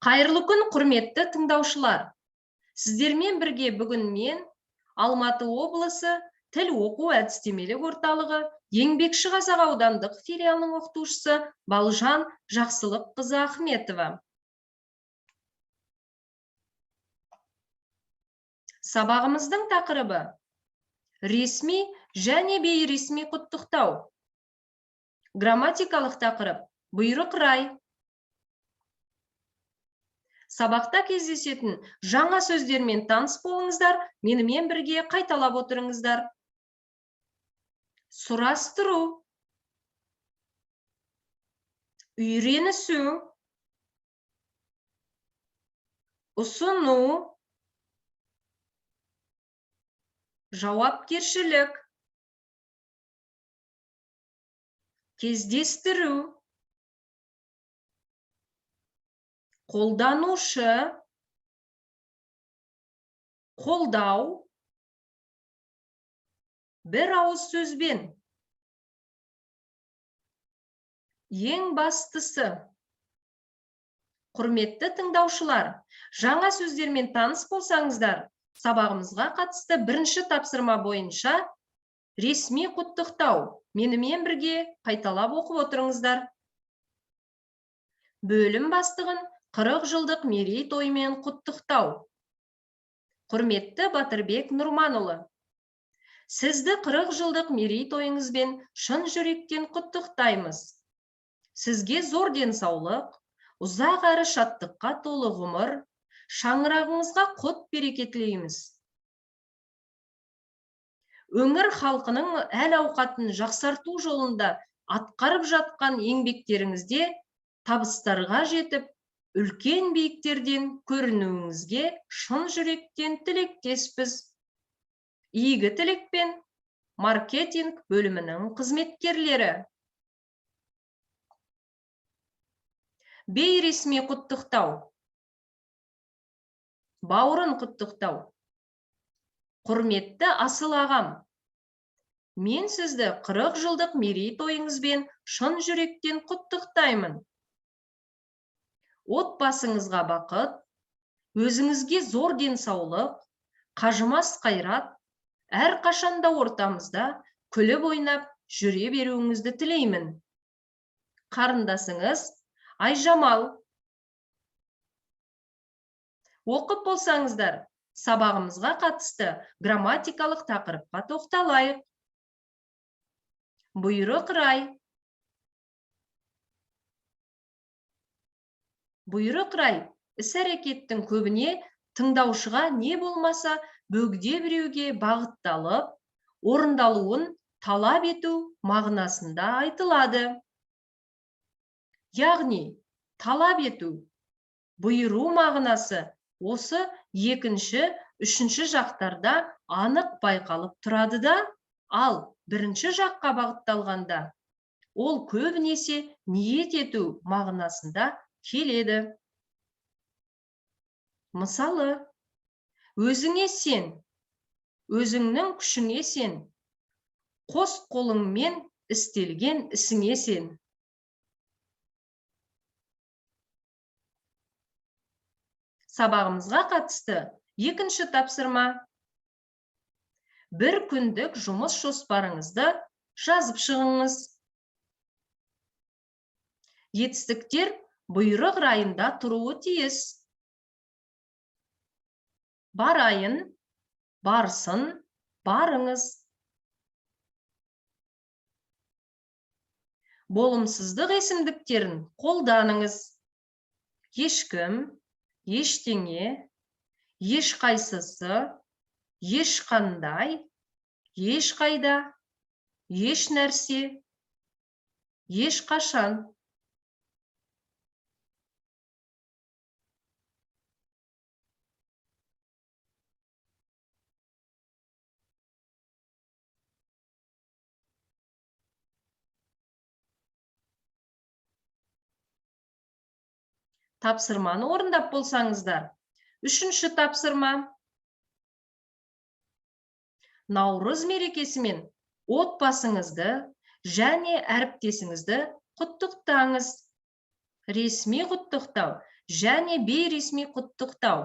Қайырлы күн, құрметті тыңдаушылар. Сіздермен бірге бүгін мен, Алматы облысы тіл оқу әдістемелік орталығы Еңбекші Қазақ аудандық филиалының оқытушысы Балжан Жақсылыққызы Ахметова. Сабағымыздың тақырыбы ресми және бейресми құттықтау. Грамматикалық тақырып бұйрық рай. Сабақта кездесетін жаңа сөздермен таныс болыңыздар, менімен бірге қайталап отырыңыздар. Сұрастыру, үйренісу, ұсыну, жауапкершілік, кездестіру, қолданушы, қолдау, бір ауыз сөзбен. Ең бастысы, құрметті тыңдаушылар, жаңа сөздермен таныс болсаңыздар, сабағымызға қатысты бірінші тапсырма бойынша ресми құттықтау менімен бірге қайталап оқып отырыңыздар. Бөлім бастығын 40 жылдық мерейтоймен құттықтау. Құрметті Батырбек Нұрманұлы, сізді 40 жылдық мерейтойыңызбен шын жүректен құттықтаймыз. Сізге зор денсаулық, ұзақ әрі шаттыққа толы ғұмыр, шаңырағыңызға құт береке тілейміз. Өңір халқының әл-ауқатын жақсарту жолында атқарып жатқан еңбектеріңізде табыстарға жетіп, үлкен биіктерден көрінуіңізге шын жүректен тілектеспіз. Игі тілекпен маркетинг бөлімінің қызметкерлері. Бейресми құттықтау. Бауырын құттықтау. Құрметті асыл ағам, мен сізді 40 жылдық мерейтойыңызбен шын жүректен құттықтаймын. Отбасыңызға бақыт, өзіңізге зор денсаулық, қажымас қайрат, әрқашанда ортамызда күліп ойнап жүре беруіңізді тілеймін. Қарындасыңыз Айжамал. Оқып болсаңыздар, сабағымызға қатысты грамматикалық тақырыпқа тоқталайық. Бұйрық рай. Бұйрық рай іс-әрекеттің көбіне тыңдаушыға не болмаса бөгде біреуге бағытталып, орындалуын талап ету мағынасында айтылады. Яғни, талап ету, бұйыру мағынасы осы екінші, үшінші жақтарда анық байқалып тұрады да, ал бірінші жаққа бағытталғанда ол көбінесе ниет ету мағынасында келеді. Мысалы, өзіңе сен, өзіңнің күшіңе сен, қос қолыңмен істелген ісіңе сен. Сабағымызға қатысты екінші тапсырма. Бір күндік жұмыс жоспарыңызды жазып шығыңыз. Етістіктер бұйрық райында тұруы тиіс. Барайын, барсын, барыңыз. Болымсыздық есімдіктерін қолданыңыз. Ешкім, ештеңе, ешқайсысы, ешқандай, ешқайда, ешнәрсе, ешқашан. Тапсырманы орындап болсаңыздар. Үшінші тапсырма. Наурыз мерекесімен отбасыңызды және әріптесіңізді құттықтаңыз. Ресми құттықтау Және бейресми құттықтау.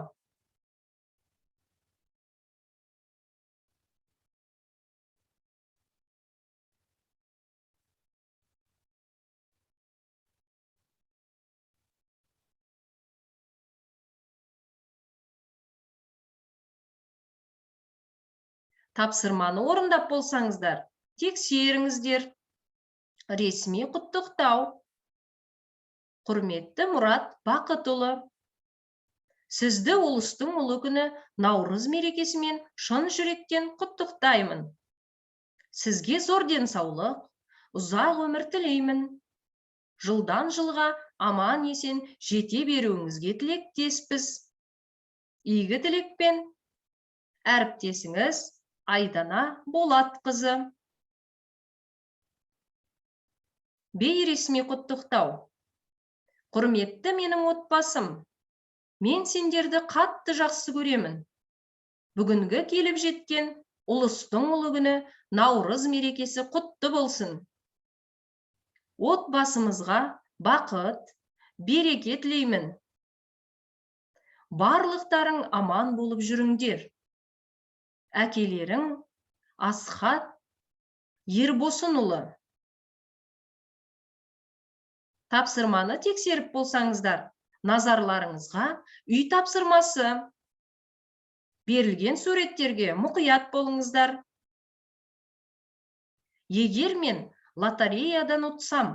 Тапсырманы орындап болсаңыздар, тексеріңіздер. Ресми құттықтау. Құрметті Мұрат Бақытұлы, сізді ұлыстың ұлы күні Наурыз мерекесімен шын жүректен құттықтаймын. Сізге зор денсаулық, ұзақ өмір тілеймін. Жылдан жылға аман есен жете беруіңізге тілектеспіз. Игі тілекпен әріптесіңіз Айдана Болатқызы. Бейресми құттықтау. Құрметті менің отбасым, мен сендерді қатты жақсы көремін. Бүгінгі келіп жеткен ұлыстың ұлы күні Наурыз мерекесі құтты болсын. Отбасымызға бақыт, береке тілеймін. Барлықтарың аман болып жүріңдер. Әкелерің Асхат Ербосынұлы. Тапсырманы тексеріп болсаңыздар, назарларыңызға үй тапсырмасы. Берілген суреттерге мұқият болыңыздар. Егер мен лотереядан ұтсам,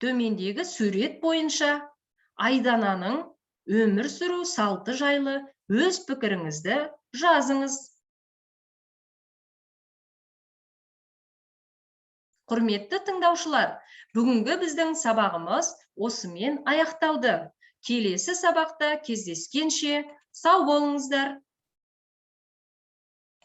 төмендегі сурет бойынша Айдананың өмір сүру салты жайлы өз пікіріңізді жазыңыз. Құрметті тыңдаушылар, бүгінгі біздің сабағымыз осымен аяқталды. Келесі сабақта кездескенше сау болыңыздар.